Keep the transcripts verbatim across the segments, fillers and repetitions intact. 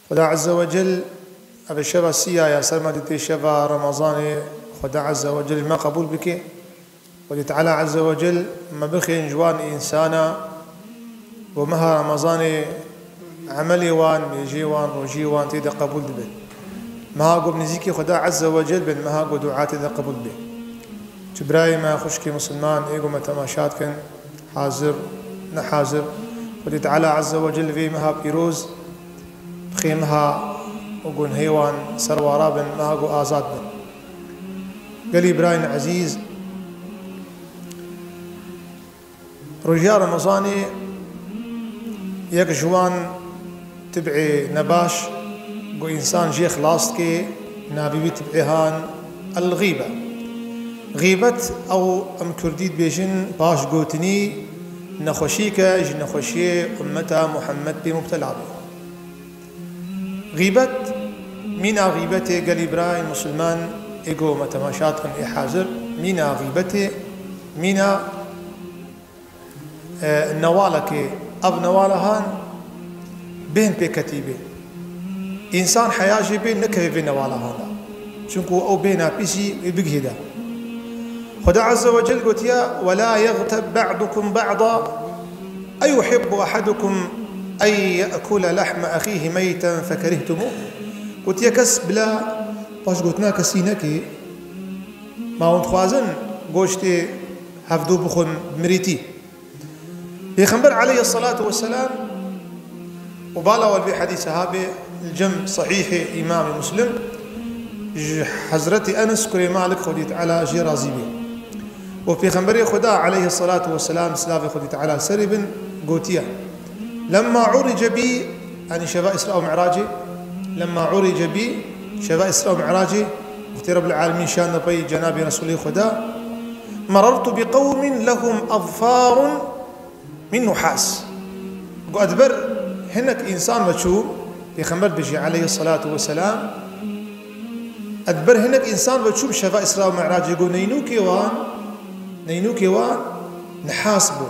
Xweda Azze ve Cel, ev şeva siya ya ser me dîtê şeva Remezanê, Xweda Azze ve Cel me qebûl bike. Xwedê Teala Azze ve Cel me bixên ji wan însana ku meha Remezanê emelê wan, nûêjê wan, rojî wan tê de qebûl dibin. Meha ku bi nêzîkî Xweda Azze ve Cel bin, meha ku dua tê de qebûl be. Tu birayê me, xwişkê misilman, ê ku me temaşa dikin, hazir, ne hazir, Xwedê Teala Azze ve Cel vê meha pîroz bixê meha û gunhê wan ser wara bin, meha ku azad bin. Gelî birayên ezîz, roja Remezanê yek ji wan tib'ê nebaş ku însan jê xilas dike, navê wî tib'ê han el-xîbe. Xîbet ew em kurdî dibêjin paşgotinî, nexweşîke ji nexweşiyê ummeta Muhammed pê mubtela be. Xîbet, mîna xîbetê gelî birayên misilman ê ku me temaşa dikin ê hazir, mîna xîbetê, mîna e, newalekê, ev newala han bêhn pê ketî bê. Însan heya jê bê nekeve vê newala han de. Çunku ew bêhna pîsî wê bigihê de. Xweda Azze ve Cel gotiye, "Ve la yexteb ba'dukum ba'da, eyuhibbu ahadukum en ye'kule lehme ahihi meyten fekerihtumûh." Gotiye, kes bila paşgotina kesî neke, ma hûn dixwazin goştê hevdû bixwin mirîtî. Pêxember aleyhisselatu vesselam û bala wal vê hedîse habe li cem sahîhê Îmamê Muslim ji Hezretî Enes kurê Malik Xwedî Teala jê razî bê. Û Pêxemberê Xweda aleyhisselatu vesselam silavê Xwedî Teala serê bin gotiye, "Lemma urice bî", yanî şeva Îsra û Mi'racê, "Lemma urice bî", şeva Îsra û Mi'racê, wextê Rabbil Alemîn şanda pey cenabê Resulê Xweda, "Merartu bi qewmin lehum azfarun min nuhas." Got, ez ber hinek însan ve çûm, Pêxember dibêje aleyhisselatu vesselam, ez ber hinek însan ve çûm şeva Îsra û Mi'racê, got, neynûkê wan, neynûkê wan nihas bû.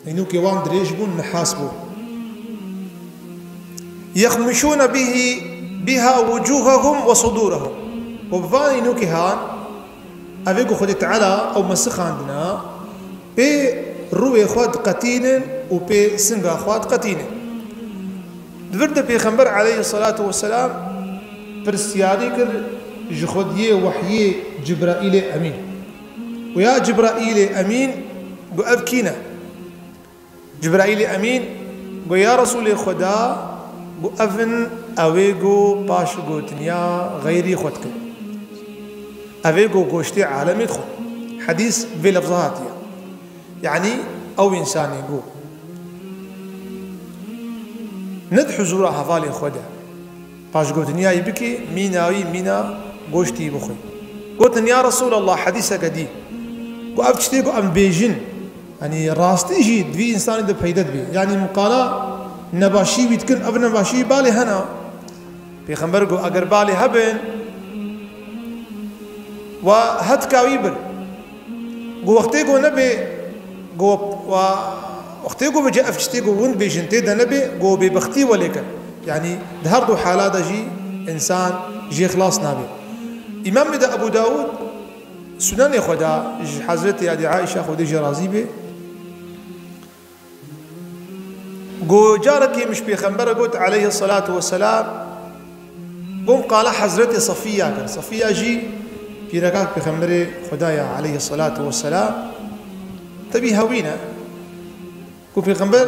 Neynûkê wan dirêj bûn, nihas bûn. "Yexmişûne bihî, biha wucûhehum ve sudûrehum." Û bi van neynûkê han, ev ê ku Xwedê Teala ew me sixandina, pê rûyê xwe diqetînin û pê singa xwe diqetînin. Di vir de Pêxember aleyhisselatu vesselam pirsyarî kir ji Xwediyê wehyê Cibraîlê Emîn. Û ya Cibraîlê Emîn, got, ev kî ne? Cibraîlê Emîn got, ya Resûlê Xweda, got, ev in ew ê ku paşgotiniya xeyrî xwe dikin. Ev ê ku goştê alemê dixwe. Hedîs vê lefza hatiye. Yanî ew însanê ku ne di huzûra hevalê xwe de paşgotiniya wî bikî, mîna wî mîna goştî bixwe. Gotin, ya Resûlallah, hedîseke dî, ku ev tiştê ku em bêjin, yanî rastî jî di vî însanî de peyde dibe. Yanî miqala nebaşî wî dikin, ev nebaşî balê hene. Pêxember got, eger balê hebin, we hetka wî bir. Got, wextê ku nebe, got, wa, wextê ku bêje ev tiştê ku hûn dibêjin tê de nebe, got, bêbextî welê kin. Yanî di her du hala de jî însan jê xilas nabe. Îmamê de Ebû Dawûd, Sunenê xwe de ji Hezretê Adî Aîşa Xwedê jê razî be, got, carekê min ji Pêxembere got, aleyhisselatu vesselam, got, qala Hezretê Safiya kir. Safiya jî pîrekak Pêxemberê Xweda ye, aleyhisselatu vesselam. Tevî hewî ne. Ku Pêxember,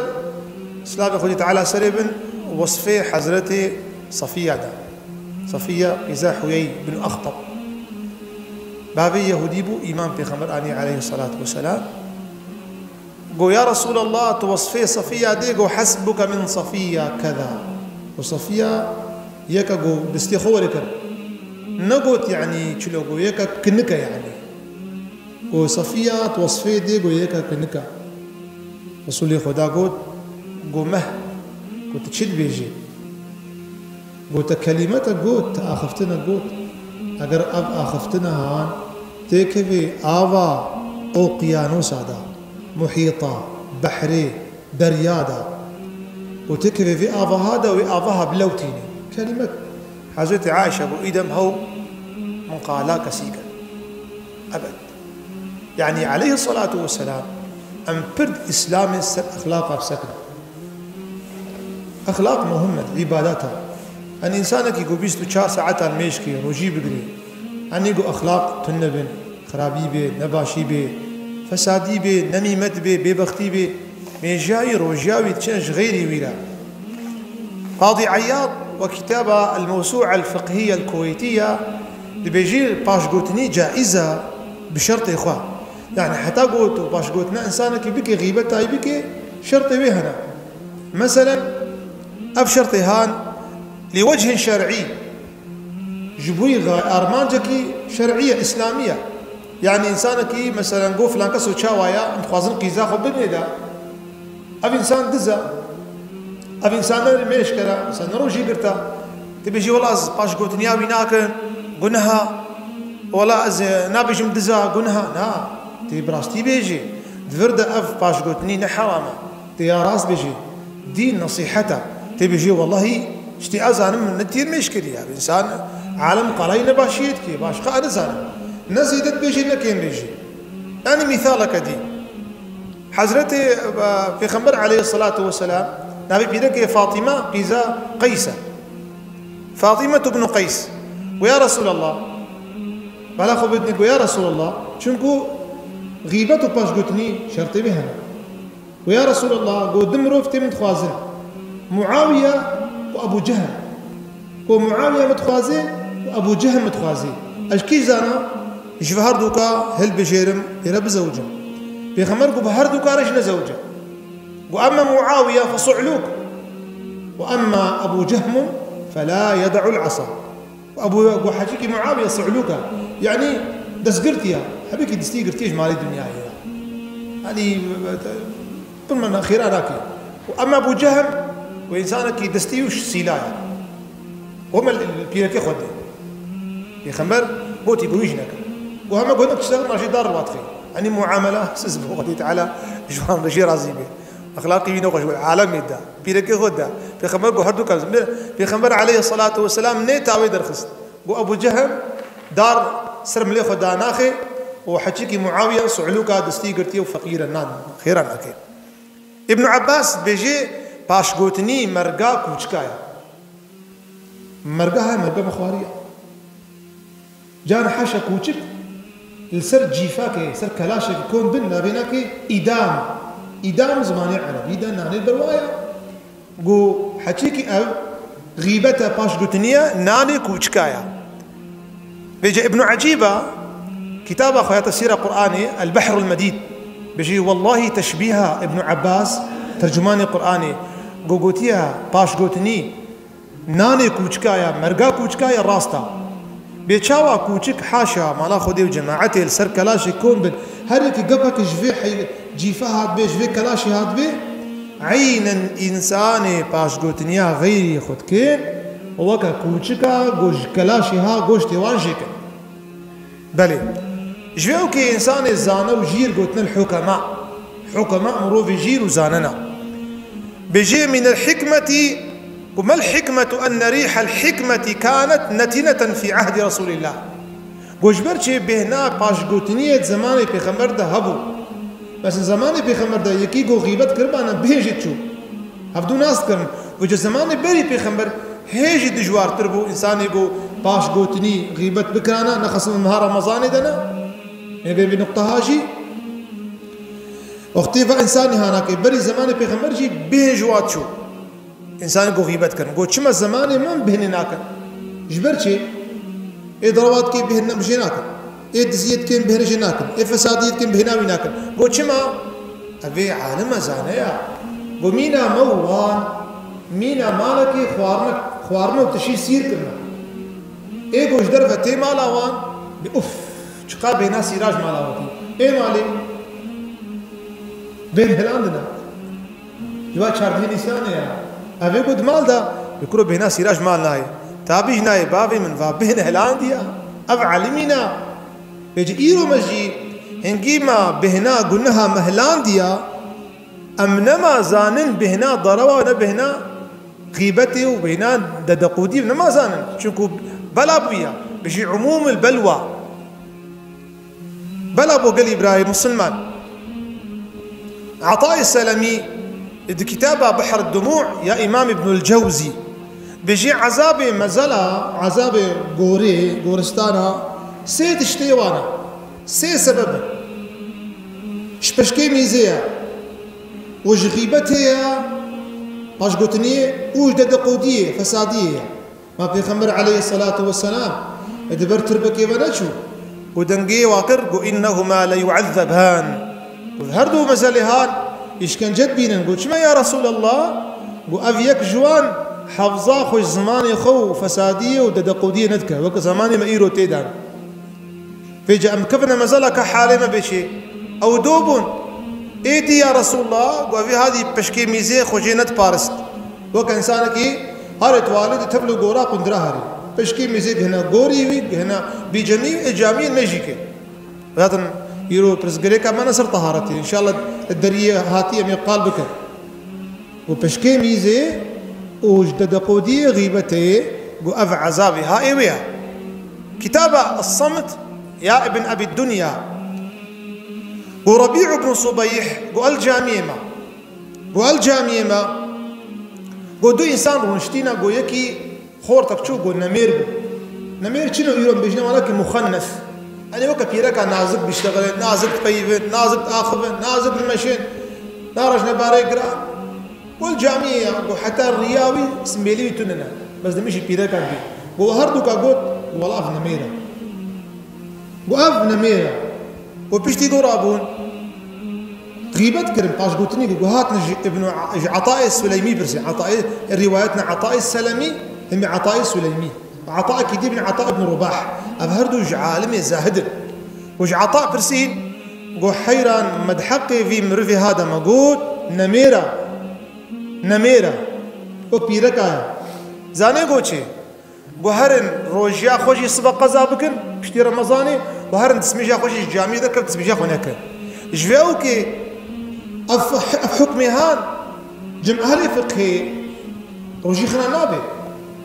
silavê Xwedî Teala serê bin, wesfê Hezretê Safiya da. Safiya qîza Huyey bin Axtab. Bavê Yehudî bû, îman Pêxember anî aleyhisselatu vesselam. Go, ya Resûlallah, tu wesfê Safiya dê, go, "Hesbuke min Safiya keza." Go, Safiya yeke, go, destê xwe were kir. Negot, yanî, çilo, go, yeke kinike, yanî. Go, Safiya, tu wesfê dê, go, yeke kinike. Resûlê Xweda got, go, meh, go, tu çi dibêjî? Go, te kelîme te got, te axiftina got. Eger ev axiftina han têkevê ava oqyanosa da, muhîta, behrê, derya da, û têkevê vê avaha da, wê avaha bilewtîne. Kelimek. Hazreti Aişe got, îdem hew min qala kesî kir. Ebed. Yanî aleyhissalatu vesselam em pir Îslamê ser exlaqa bisekine. Exlaq muhim e, îbadeta. Yanî însanekî ku bîst û çar saetan mêşkê, rojî bigirê, yanî ku exlaq tune bin, xirabî bê, nebaşî bê, fesadî bê, nemîmet bê, bêbextî bê, mêjayî rojiya wî diçe ji xeyrî wî re. Qadî Eyyad we kitaba El-Mewsû'a El-Fiqhiyye El-Kuweytiyye dibêjî, paşgotinî caiz e bi şertê xwe. Yanî heta ku tu paşgotina însanekî bike, xîbetayî bike, şertê wê hene. Meselen, ev şertê han li wechin şer'î, ji bo armancekî şer'î ye, îslamî ye. Yanî însanekî, meselen, got, filan keso çawa ye, em dixwazin qîza xwe bidinê de. Ev însan diz e. Ev însan ne mêşker e, însan ne rojî girta. Tê bêjî, wela ez paşgotiniya wî nakim, guneh e. Wela ez, e, nabêjim diz e, guneh e. Na, tê bi rastî bêjî. Di vir de ev paşgotinî ne heram e. Tê ya rast bêjî. Dîn nesîhet e. Tê bêjî, welahî, tiştê ez zanim min ne tîr mêş kiriye. Ev însan alem qalayî nebaşiyê dike, başqa ez nizanim. Ne zêde dibêjî, ne kêm bêjî. Yanî mîsaleke dî. Hezretê, e, Pêxember aleyhissalatu vesselam, navê pîrekê Fatîme qîza Qeys e. Fatîme ibn Qeys. Got, ya Resulallah. Bala xwe bidinê, got, ya Resulallah. Çunku xîbet û paşgotinî şertê wê hene. Got, ya Resulallah, got, du mirov tê min dixwazin. Muawiye û Ebu Cehl. Got, Muawiye min dixwaze û Ebu Cehl min dixwaze. Ez kî zana, ji vi herduka hilbijêrim, pê re bizewicim. Pêxember got, bi herduka re jî nezewicim. Got, emme Muawiye fe su'lûk. Got, emme Ebu Cehl fe la yede'ul esa. Ebu, got, hecîkî Muawiye su'lûk e. Yanî destgirtî ye. Hebekî destî girtî ji malê dinyayê ye. Yanî, Pir min xêra nake. Û ema Ebû Cehl, û însanekî destî û sîla ye. Û me li pîrekê xwe dê. Pêxember gotî, got, wî jî neke. Got, hema got, tiştek ma jê dar vatixê. Yanî muamela siz bi Xwedê Teala ji wan re jê razî be. Exlaqî wî ne xweş bû, alemê de. Pîrekê xwe de. Pêxember got, her du kem. Pêxember aleyhissalatu vesselam nê tawê derxist. Got, Ebû Cehl dar ser milê xwe danaxe û heçîkî Muawiye su'lûka destî girtiye û feqîr e, nan xêra nake. Îbn Abbas dibêje, paşgotinî merga kûçika ye. Merga he, merga bi xwarî ye. Can heşa kûçik li ser cîfakê, ser kelaşekî kon bin, navê nake îdam. Îdam zimanê erebî de nanê berwa ye. Got, heçîkî ev xîbet e, paşgotinî ye, nanê kûçika ye. Vêce Îbn Ecîba, kitaba xwe ya tefsîra Qur'anê, El Behrul Medîd, bêjî, wellahî teşbîha Îbn Abbas, tercumanê Qur'anê, got, gotiye, paşgotinî nanê kûçika ye, merga kûçika ye, rast e. Bê çawa kûçik, haşa, mala Xwedê û cemaetê li ser kelaşê kom bin, her yekî gepek ji vê hey-, cîfe hatibê, ji vê kelaşê hatibê, eynen însanê paşgotiniya xeyrî xwe dike, weke kûçika ku ji kelaşê ha goştê wan jêke. Belê. Ji vê okê însanê zane û jîr gotine hukema. Hukema mirovê jîr û zanena. Bêjê, min el hikmetî, û mel hikmetu enne rîhel hikmetî kanet netineten fî ehdî Resûlîllah. Got, ji ber çi bêhna paşgotiniyê di zemanê Pêxember de hebû. Mesela zemanê Pêxember de yekî got xîbet kiribana, bêhê jî çû. Hevdû nas dikirin. Û ji zemanê berî Pêxember hê jî dijwartir bû însanê got paşgotinî xîbet bikirana, nexesin meha Remezanê de ne. Ê vê vî nuqteha jî. Wextê ve însanê hanakê berî zemanê Pêxember jî bêhê ji wa çû. Însanê got xîbet kirin. Got, çima zemanê min bêhnê nakin? Ji ber çi? Ê derewa dikê bêhn ne, jê nakin. Ê diziyê dikên bêhn jê nakin. Ê fesadiyê dikên bêhna wî nakin. Got, çima? Ev ê alim e, zane ya. Got, mîna me û wan, mîna malekê xwarine, xwarine û tişî sîr kirine. Ê got, ji derve tê mala wan, bê uf, çiqa bêhna sîra ji mala wekî. Ê malê bêhn hilandine. Ji va çardehê Nîsanê ya. Ev ê ku di mal de, bi kuro bêhna sîra ji mal nayê. Tabî ji nayê, bavê min, va bêhn hilandiya. Ev elimî ne. Vêce îro me jî hingî me bêhna guneha me hilandiya, em nema zanin bêhna derewa ne bêhna Xîbetê û bêhna dedeqûdî nema zanin. Çunku bela bûye. Bijî umûmul belwa. Bela bo gelî birayê misilman. Etayê Selemî di kitaba Behr Dumû ya Îmam Îbnul Cewzî bijî ezabê mezela, ezabê gorê, goristana sê tiştê wan e. Sê sebeb e. Ji peşkê mîzê ye. Û ji xîbetê ye, paşgotinê û ji dedeqûdiyê, fesadiyê ye. Ma Pêxember aleyhisselatu vesselam di ber tirbekê ve neçû û dengê wa kir, got, "Innehuma le yu'ezzeban." Got, "Her du mezelê han îşkence dibînin." Got, "Çima ya Resulallah?" Got, "Ev yek ji wan hefza xwe ji zimanê xwe û fesadiyê û dedeqûdiyê nedike, wek zemanê me îro tê de." Vêca em kevine mezeleke halê me bê çê. Ew do bûn. Êdî ya Resulallah, got, "Vî hadî peşkê mîzê xwe jê nediparist." Weke însanekî harê tuwalê di tevlo gora qundira herî. Peşkê mîzê gihine gorî wî, gihine bîcemî, ê camiyên me jî ke. Zaten îro pirsgirêka me ne ser teharetê. Înşallah deriyê hatî em ê qal bikin. Û peşkê mîzê û ji dedeqodiyê, xîbetê, got ev ezabê ha ê wê ye. Kitaba Es-Samt ya Ibn Ebî Dunya. Got Rebî ibn Subeyh, got el camiyê me. Got el camiyê me. Got du însan rûniştîne, got yekî xortek çû, got nemêr bû. Nemêr çi ne, îro em bêjine wana ki muxennes. Enê weke pîreka nazik biştexilin, nazik dipeyivin, nazik diaxivin, nazik dimeşin. Narejne barê giran. Got camiyê ya, got heta riya wî, simbêlî wî tune ne. Bes dimişî pîreka bî. Got her duka got, wela ev nemêr e. Got ev nemêr e. Got piştî got rabûn. Xîbet kirin, paşgotinî got, got hatine ji Ibn, ji Etayê Suleymî pirsî. Etayê, rîwayet ne Etayê Selemî, hem Etayê Suleymî. Etayekî dî bin Eta ibn Rubah. Ev her du ji alimê zahid in. Got ji Eta pirsîn, got heyran me di heqê vî mirivê ha de me got, nemêr e. Nemêr e. Got pîreka ye. Zanê got çi? Got herin rojiya xwe jî sibe qeza bikin, piştî Remezanê, got herin destmêja xwe jî ji camiyê derkevin, destmêja xwe nekin. Ji vê ewkê ev, ev hukmê han, cem ehlê fiqhê rojî xina nabe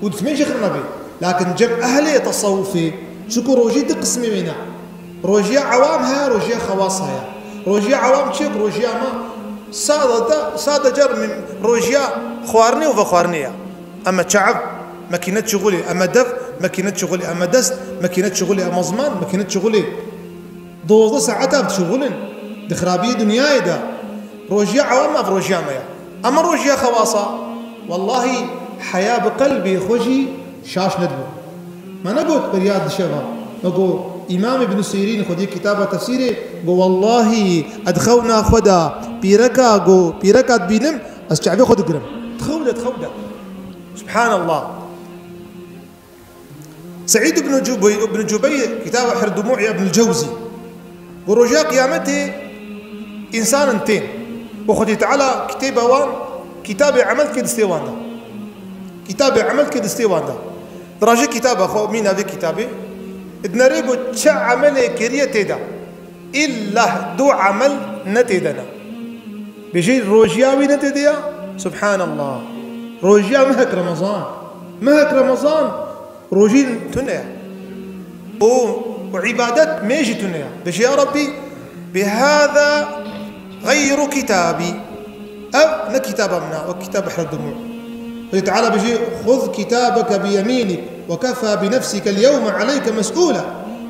û destmêj jî xina nabe. Lakin cem ehlê tesewufê, çiku rojî du qismê wê ne. Rojiya ewam heye, rojiya xewas heye. Rojiya ewam çi ye? Rojiya me sade, sade car min rojiya xwarinê û vexwarinê ye. Eme çav, mekînet şixulê, eme dev, mekînet şixulê, eme dest, mekînet şixulê, eme ziman, mekînet şixulê. Dozdeh saeta dişixulin di xirabiyê dinyayê de. Rojiya ewam ev rojiya me ye. Eme rojiya xewasa, wellahî heya bi qelbê xwe jî şaş nedibû. Me negot beriya dişeva. Me got Îmam Îbn Sîrîn xwedî kitaba tefsîrê got, wellahî ez di xewna xwe de pîreka got, pîreka dibînim, ez çavê xwe digirim. Di xew de, di xew de. Subhanallah. Seîd ibn Cubey-, ibn Cubeyr, kitaba Her Dumû ya Ibn Cewzî. Got roja qiyametê însanin tên. Û Xwedê Teala kitêba wan, kitabê emel dike destê wan de. Kitabê emel dike destê wan de. Dirajê kitaba xwe, mîna vê kitabê. Dinere got çi emelê kiriye tê de. Îlla du emel ne tê de ne. Bêjî rojiya wî ne tê de ya. Subhanallah. Rojiya mehek Remezan. Mehek Remezan. Rojî tune ye. Û, û îbadet mê jî tune ye. Bêjî ya Rabbî, bihâzâ gayru kitâbî. Ev ne kitaba min e, wek kitaba Behr Dumû. Xwedê Teala bêjî, "Xuz kitabeke bi yemînik, we kefâ bi nefsike l-yewme aleyke mes'ûla."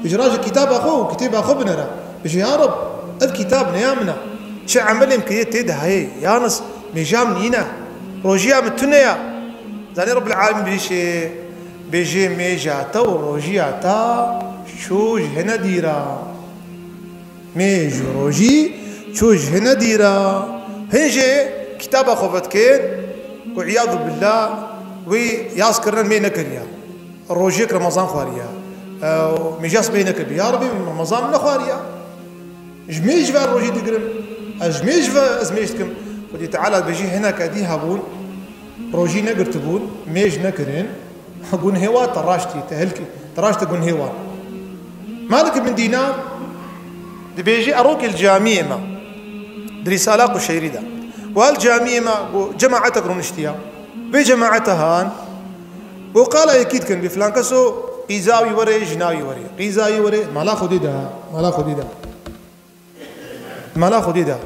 Bêjî, "Rajî kitaba xwe û kitêba xwe binere." Bêjî, "Ya Reb, ev kitab ne ya min e. Çi emelê min kiriye tê de heye, yalniz mêja min nîne. Rojiya min tune ye." Zanî Rebbil Alemîn bêjî, bêjê mêja te û rojiya te çû ji hine dîra. Mêj û rojî çû ji hine dîra. Hin jê kitaba xwe vedikin ku îyadu billah wî yaz kirine mê nekiriya. Rojiyek Remezan xwariya. Ew mêja sibê nekiriya. Ya Rebî, min Remezan nexwariya. Ji mêj ve rojî digirim. Ez ji mêj ve ez mêj dikim. Xwedî Teala dibêjî hineke dî hebûn, rojî negirtibûn, mêj nekirin. Gunhê wan te raştî, te hilkî, te raştî gunhê wan. Malik bin Dînar dibêjî, erokê li camiyê me, di Rîsala Quşeyrî de. Got, li camiyê me, got, cemaetek rûniştiya. Vê cemaeta han, got qala yekî dikin, bê filan keso qîza wî were, jina wî were. Qîza wî were, mala Xwedê de ha, mala Xwedê de. Mala Xwedê de.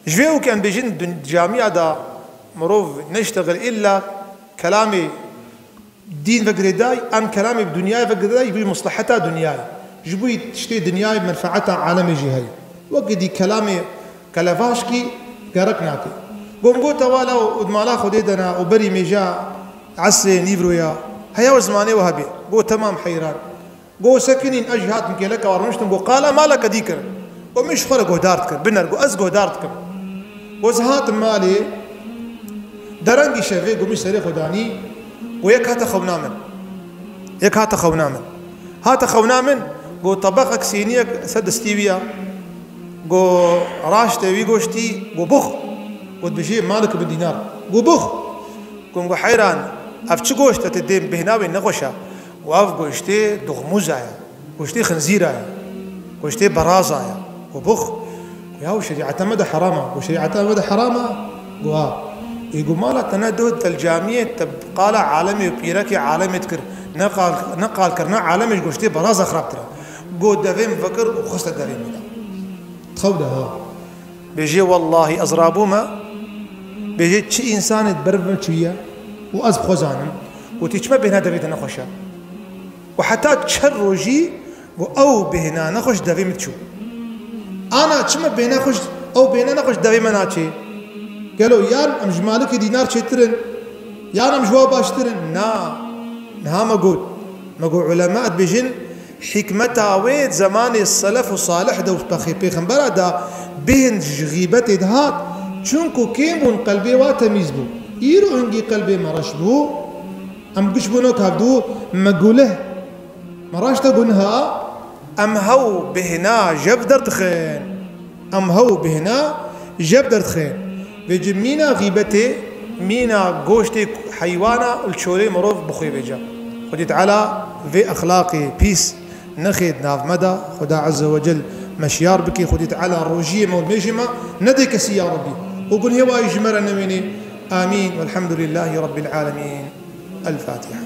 Ji vê û ke em bêjin dun-, camiya de mirov neştexil illa kelamê dîn ve girêdayî, em kelamê bi dinyayê ve girêdayî, ji bo maslaheta dinyayê. Ji bo tiştê dinyayê menfaeta alemê jî heye. Wekî dî kelamê kelevaşkî gerek nake. Got, min got, te wala û di mala Xwedê de ne û berî mêja esrê nîvroya. Heya wê zimanê we hebe. Got, temam heyran. Got, sekinîn, ez jî hatim kêleka we rûniştim, got, qala maleke dî kir. Got, min ji xwe re guhdar dikir, biner, got, ez guhdar dikim. Got, ez hatim malê, derengî şevê, got, min serê xwe danî, got, yek hate xewna min. Yek hate xewna min. Hate xewna min, got, tebeqek sîniyek ser destî wî ya. Got, raşte wî goştî, got, bux. Got, bijê malik bin dînar. Got, bux. Got, got, heyran, ev çi goşt e, te dê bêhna wê nexweş e. Got, ev goştê duxmûza ye. Goştê xinzîra ye. Goştê beraza ye. Got, bux. Got, ya şerîeta me de heram e. Got, şerîeta me de heram e. Got, ha. Ê got, mala te ne dot del camiyê te qala alemê û pîrekê alemê dikir. Ne qal, ne qal kirina alemê ji goştê beraza xirabtir e. Got, devê min vekir û xiste devê min de. Xew de ha. Bêjê, wellahî ez rabûme, bêjê çi însanê di ber min çûye û ez bi xwe zanim, gotî çima bêhna devê te nexweş e. Û heta çend rojî got ew bêhna nexweş devê min diçû. Ana çima bêhna xweş, ew bêhna nexweş devê me naçê? Gelo yan em ji malikê dînar çêtir in, yan em ji we baştir in? Na. Niha me got, me got ulema dibêjin, hikmeta wê di zemanê selef û salih de û pexê pêxembera de bêhn ji xîbetê dihat, çunku kêm bûn, qelbê wa temîz bû. Îro hingî qelbê me reş bû, em giş bûn wek hevdû, me gulih. Me raşte gunha, em hew bêhna jeb derdixin. Em hew bêhna jeb derdixin. Vêce mîna xîbetê, mîna goştê heywana li çolê mirov bixwê vêca. Xwedî Teala vê exlaqê pîs nexê di nav me de. Xweda Azze ve Cel me şiyar bike. Xwedî Teala rojiyê me û mêjê me nedê kesî ya Rebbî. Û gunhê wayî ji me re newênê. Amîn. Velhamdulillahî Rabbil Alemîn. El Fatiha.